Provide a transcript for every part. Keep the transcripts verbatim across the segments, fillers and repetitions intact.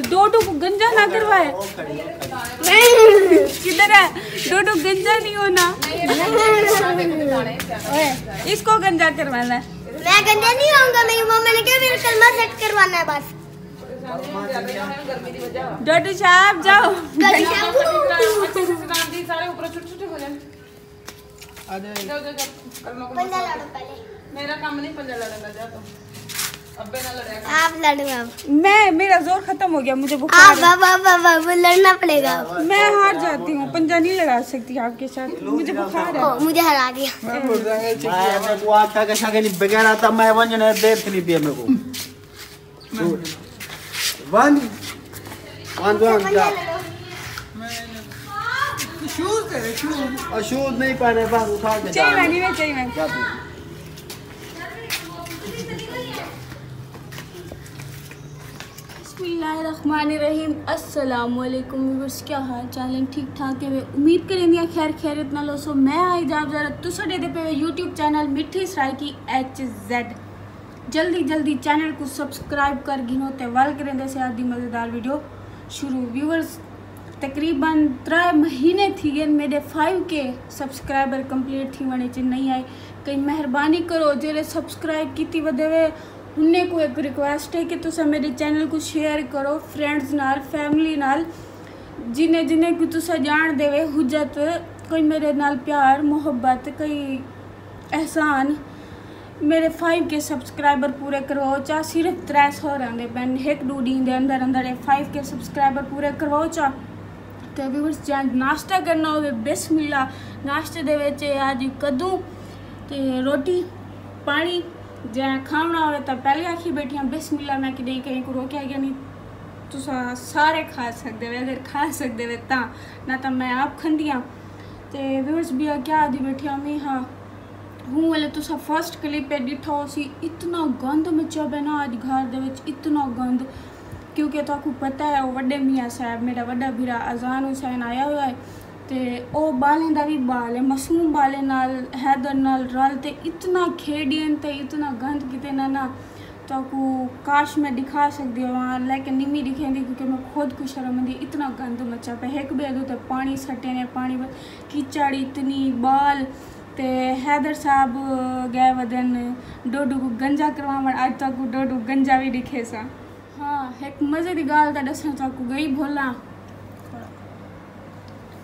ڈوڈو کو گنجا نہ کروائے۔ کدھر ہے؟ ڈوڈو گنجا نہیں ہونا۔ اس کو گنجا کروانا ہے۔ میں گنجا نہیں ہوں گا، میری ماما نے کہا میرا کلمہ سیٹ کروانا ہے بس۔ ڈوڈو صاحب جاؤ۔ ڈوڈو صاحب۔ سارے اوپر چھوٹے چھوٹے ہو جائیں۔ آ جائے۔ جاؤ جاؤ جاؤ۔ کلمہ کو پنجا لڑو پہلے۔ میرا کام نہیں پنجا لڑن دا، جا تو۔ ابے نال لڑیا کر۔ آپ لڑو آپ۔ میں میرا زور ختم ہو گیا، مجھے آپ بخار ہے۔ آپ آپ آپ آپ لڑنا پڑے گا آپ۔ میں ہار جاتی ہوں، پنجا نہیں لڑا سکتی آپ کے ساتھ، مجھے بخار ہے۔ او، مجھے ہرا دیا۔ میں مر جائیں گے چکی میں کو آکھا کہ شاگے نہیں بغیر آتا میں ونجنے دیر تھی نہیں پیا میرے کو ون ون ون کیا شوز تیرے شوز۔ اور شوز نہیں پہنے بس اٹھا کے چاہیے میں جانا۔ نہیں، میں چاہیے میں۔ جاتے ہیں۔ بسم اللہ الرحمن الرحیم۔ السلام علیکم ویورز، کیا حال چال ہیں؟ ٹھیک ٹھاک ہے؟ امید کریں دیا خیر خیریت نال ہوسو۔ میں آئی جاب زیارت، تساں ڈیدے پے یوٹیوب چینل مٹھی سرائیکی ایچ زیڈ۔ جلدی جلدی چینل کو سبسکرائب کر گھنو تے ول کریں دے سیاحت دی مزیدار ویڈیو شروع۔ ویورز، تقریباً ترائے مہینے تھی گئے میرے فائیو کے سبسکرائبر کمپلیٹ تھی ونے چ نہیں آئے۔ کئی مہربانی کرو جیرے سبسکرائب کیتی ودے وے انہیں کو ایک ریکویسٹ ہے کہ تسا میرے چینل کو شیئر کرو فرینڈز نال، فیملی نال، جنہیں جنہیں کو تسا جان دے وے حجت، کوئی میرے نال پیار محبت، کوئی احسان۔ میرے فائیو کے سبسکرائبر پورے کرواؤ چا، صرف ترے سو رہندے پن، ہک ڈو ڈینہہ دے اندر اندر اے فائیو کے سبسکرائبر پورے کرواؤ چا۔ تے ویورز جان ناشتہ کرنا ہوے بسم اللہ۔ ناشتے دے وچ اے اج کدو تے روٹی پانی، جے کھاونا ہوے تاں پہلے آکھی بیٹھی ہاں بسم اللہ، میں کدیں کہیں کو روکیا گیا نہیں۔ تساں سارے کھا سکدے وے، اگر کھا سکدے وے تاں، نہ تاں میں آپ کھندی ہاں۔ تے ویورز بیا کیا آدھی بیٹھی ہاں میں ہاں ہوں ویلے تساں فرسٹ کلپ پہ ڈٹھا ہو سی، اتنا گند مچا پیا نا اج گھر دے وچ، اتنا گند، کیونکہ تہاکوں پتہ ہے او وڈے میاں صاحب، میرا وڈا بھرا اذان حسین آیا ہوا ہے، تے او بالیں دا وی بال ہے، معصوم بالیں نال حیدر نال رل تے اتنا کھیڈین تے اتنا گند کیتے نا نا، تہاکوں کاش میں ڈکھا سکدی ہواں، لیکن نی میں ڈکھیندی کیونکہ میں خود کوں شرم آندی، اتنا گند مچا پیا، ہک ٻئے دے اتے پاݨی سٹے نے، پاݨی کیچڑ اتنی بال۔ تے حیدر صاحب ڳئے ودن ڈوڈو کوں گنجا کرواوݨ، اڄ تہاکوں ڈوڈو گنجا وی ݙکھیساں۔ ہاں، ہک مزے دی ڳالھ تاں ݙسݨ تہاکوں ڳئی بھولاں۔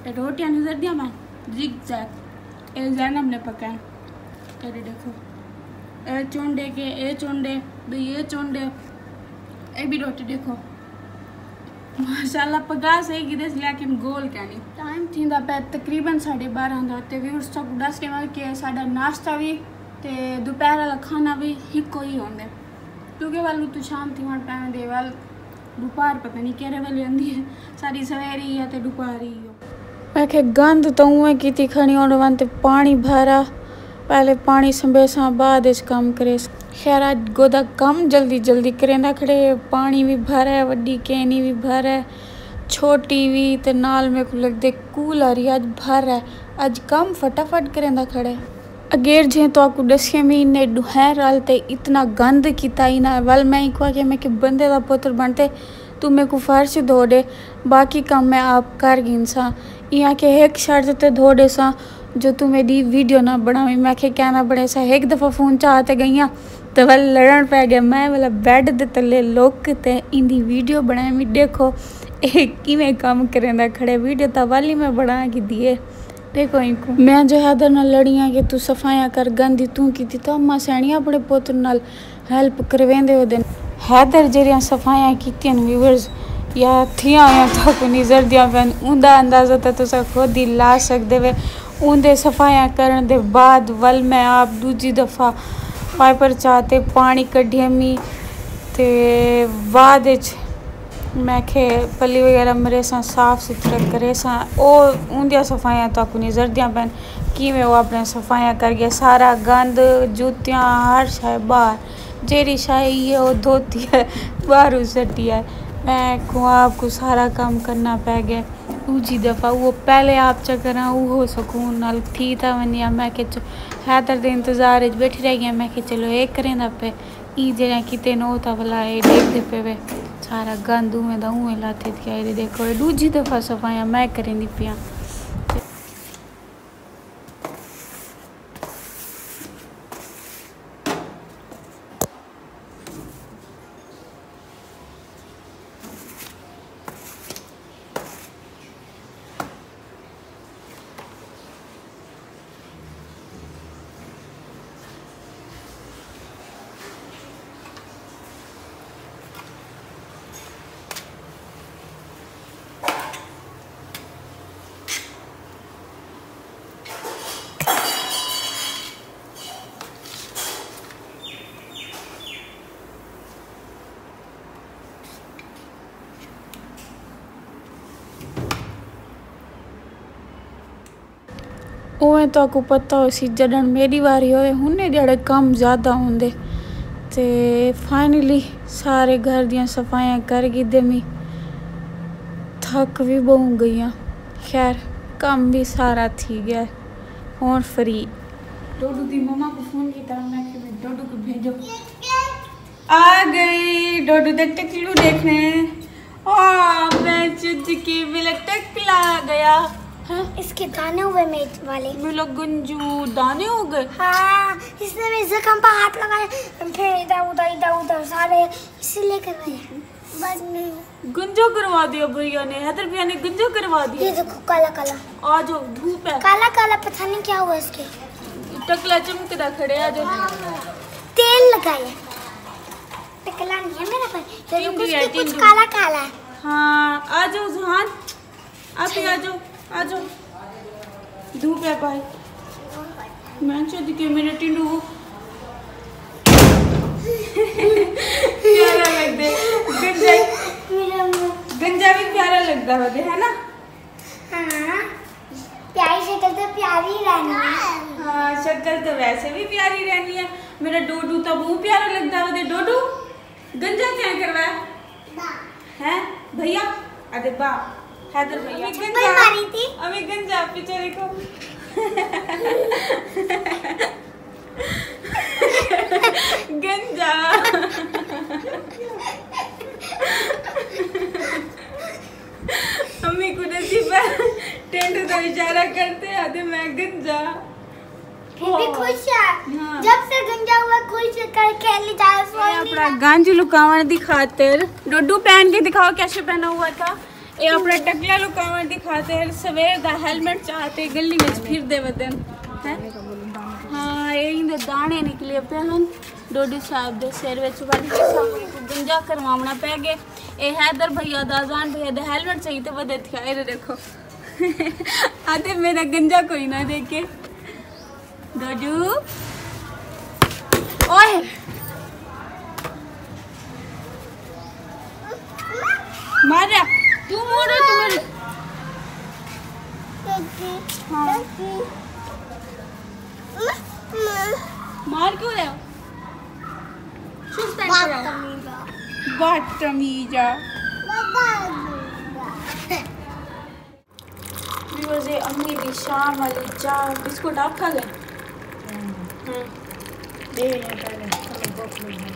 اے روٹیاں نظر دیاں میں زگ زیگ، اے زینب نے پکائن۔ اے ݙیکھو، اے چنڈے کے، اے چنڈے، ٻئی اے چنڈے، اے بھی روٹی ݙیکھو۔ ماشاءاللہ پکا صحیح کیتے سی لیکن گول کینی۔ ٹائم تھیندا پیا تقریباً ساڈھے بارہ دا، تے ویورز تہاکوں ڈس ڈیواں کہ ساڈا ناشتہ وی تے دوپہر والا کھانا وی ہکو ہی ہوندے، کیونکہ ول اتوں شام تھیوݨ پے ویندے، ول دوپہر پتہ نہیں کیڑھے ویلے ہوندی ہے، ساڈی سویرے ہی ہے تے دوپہر ہی ہو۔ میں کہ گند تاں اونویں کیتی کھڑی ہن، ون تے پاݨی بھرا، پہلے پاݨی سنبھیساں بعد اچ کم کریساں۔ خیر اڄ گودا کم جلدی جلدی کریندا کھڑے، پاݨی وی بھرا ہے، وݙی کینی وی بھرا ہے، چھوٹی وی، تے نال میکوں لڳدے کولر ہی اڄ بھرا ہے۔ اڄ کم فٹافٹ کریندا کھڑے۔ اگیر جھیں تہاکوں ݙسیاں میں انہیں ݙوہیں رل تے اتنا گند کیتا ہی نہ، ول میں اینکوں آکھیا میں کہ بندے دا پتر بݨ تے توں میکوں فرش دھو ݙے، باقی کم میں آپ کر گھنساں۔ ایں آکھے ہک شرط تے دھو ݙیساں جو توں میݙی ویڈیو نہ بݨاویں۔ میں آکھے کیوں نہ بݨیساں، ہک دفعہ فون چا تے ڳئیاں تے ول لڑݨ پئے ڳئے۔ میں ولا بیڈ دے تلے لک تے ایندی ویڈیو بݨائے، میں ݙیکھو اے کیویں کم کریندا کھڑے، ویڈیو تاں ولی میں بݨا گھدی اے۔ ݙیکھو اینکوں۔ میں جو حیدر نال لڑی آں کہ توں صفائیاں کر، گندی توں کیتی، تاں اماں سیاݨیاں اپݨے پتر نال ہیلپ کرویندے ودن۔ حیدر جیڑھیاں صفائیاں کیتیاں ویورز یا تھیاں ہویاں تہاکوں نظردیاں پن، اوندا اندازہ تاں تساں خود ہی لا سڳدے وے۔ اوندے صفائیاں کرݨ دے بعد ول میں آپ ݙوجھی دفعہ وائپر چا تے پاݨی کڈھیمی تے بعد اچ میں کھے پلی وغیرہ مریساں، صاف ستھرا کریساں۔ او اوندیاں صفائیاں تہاکوں نظردیاں پن، کیویں او اپݨیاں صفائیاں کر ڳیا، سارا گند، جوتیاں، ہر شے ٻاہر، جیڑھی شے ہئی ہے او دھوتی ہے، ٻاہروں سٹی ہے۔ میں کوں آپ کوں سارا کم کرنا پئے ڳئے۔ ݙوجھی دفعہ او پہلے آپ چا کراں، اوہو سکون نال تھی تاں ونڄے۔ میں کہ چ-، حیدر دے انتظار اچ ٻیٹھی رہ ڳیاں۔ میں کہ چلو اے کریندا پئے، ایں جیڑھیاں کیتے نو تاں ولا اے ݙیکھدے پئے وے۔ سارا گند اوویں دا اوویں لاتھے تھیا۔ اے ݙیکھو، اے ݙوجھی دفعہ صفائیاں میں کریندی پیاں۔ اوویں تہاکوں پتہ ہوسی، جݙݨ میݙی واری ہووے، ہنے جیڑھے کم زیادہ ہوندے۔ تے فائنلی سارے گھر دیاں صفائیاں کر گھدے، میں تھک وی ٻہوں ڳئی آں۔ خیر، کم وی سارا تھی ڳیا، ہݨ فری۔ ڈوڈو دی مما کوں فون کیتا، میں کہ ڈوڈو کوں بھیجو۔ آ گئی، ڈوڈو دا ٹکلو ݙیکھݨے۔ آ، میں چج کے میرا ٹکلا آ گیا۔ ہاں؟ اس کے دانے ہوئے میرے والے۔ میرا گنجو دانے ہو گئے؟ ہاں، اس نے میرے زخم پر ہاتھ لگائے، پھر ادھر ادھر، ادھر ادھر سارے اسی لیے کروایا۔ بس میں گنجا کروا دیا بھیا نے، حیدر بھیا نے گنجا کروا دیا۔ یہ دیکھو کالا کالا۔ آ جاؤ، دھوپ ہے۔ کالا کالا پتہ نہیں کیا ہوا اس کے۔ ٹکلا چمکدا کھڑے، آ جاؤ۔ تیل لگایا۔ ٹکلا نہیں ہے میرا بھائی۔ یہ دیکھو، ٹنڈو اس ہے، کے کچھ ٹنڈو۔ کالا کالا ہے۔ ہاں، آ جاؤ زہان۔ آپ ہی آ جاؤ، آ جاؤ۔ دھوپ ہے بھائی۔ میں چد کے میرے ٹنڈو کو پیارا لگدے۔ گنجا، گنجا بھی پیارا لگدا ودے، ہے نا؟ ہاں، پیاری شکل تو پیاری رہنی ہے۔ ہاں، شکل تو ویسے بھی پیاری رہنی ہے۔ میرا ڈوڈو تو بہت پیارا لگدا ودے۔ ڈوڈو، گنجا کیا کروا ہے؟ با۔ ہیں؟ بھیا؟ ادے با۔ حیدر بھیا۔ چپل گنجا۔ ماری تھی۔ امی گنجا، پیچھے دیکھو۔ گنجا۔ امی کو نصیب ہے، ٹینڈو کا اشارہ کرتے آتے میں گنجا۔ پھر بھی خوش ہے۔ ہاں۔ جب سے گنجا ہوا، خوش ہے، کر کھیلی جا، سوئی نہیں اپنا رہا۔ گنج لکاوݨ دی خاطر ڈوڈو پہن کے دکھاؤ کیسے پہنا ہوا تھا۔ اے اپنا ٹکلا لکاوݨ دی خاطر سویر دا ہیلمٹ چا تے گلی وچ پھردے ودن۔ ہیں؟ ہاں، اے ایندے دانے نکلے پئے ہن۔ ڈوڈو صاحب دے سر وچ وڄ کے ساکوں گنجا کرواوݨا پئے ڳئے۔ اے حیدر بھیا دا، اذان بھیا دا ہیلمٹ چائی تے ودے تھیا۔ اے ݙیکھو۔ آتے میرا گنجا کوئی نہ دیکھے۔ ڈوڈو۔ اوئے۔ ماریا۔ تو موڑو تو میرے۔ ہاں۔ مار کیوں رہے ہو؟ چپ کر کے رہو۔ بدتمیزہ۔ ویورز، اے امی دی شام والی چاہ، بسکٹ آپ کھا گئے؟ ہاں۔ ݙے ونڄو پہلے، تھوڑی بھوک لڳی۔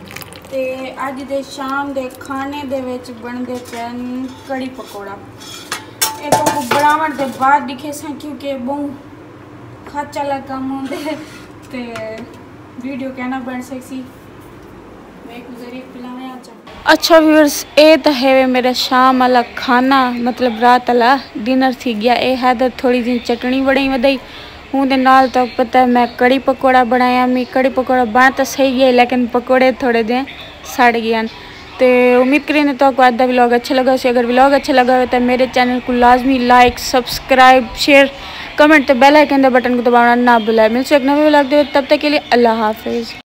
تے اڄ دے شام دے کھانے دے وچ بݨدے پئن کڑی پکوڑا۔ اے تہاکوں بݨاوݨ دے بعد ݙکھیساں، کیونکہ ٻہوں خرچ والا کم ہوندے تے ویڈیو کینا بݨ سڳسی۔ میں کوں ذریعہ پلاویں آ چا۔ اچھا ویورز، اے تاں ہے وے میرا شام والا کھانا، مطلب رات والا ڈنر تھی ڳیا۔ اے حیدر تھوڑی جی چٹنی بݨائی ودئی، اوں دے نال تہاکوں پتہ ہے میں کڑی پکوڑا بݨایا، میں کڑی پکوڑا بݨ تاں صحیح ڳئے لیکن پکوڑے تھوڑے جے سڑ ڳئے ہن۔ تے امید کریندے تہاکوں اڄ دا ولاگ اچھا لڳا ہوسی۔ اگر ولاگ اچھا لڳا ہووے تاں میرے چینل کوں لازمی لائک، سبسکرائب، شیئر، کمنٹ تے بیل آئیکن دے بٹن کوں دباوݨا نہ بھلائے۔ ملسوں ہک نویں ولاگ دے وچ، تب تک کے لیے اللہ حافظ۔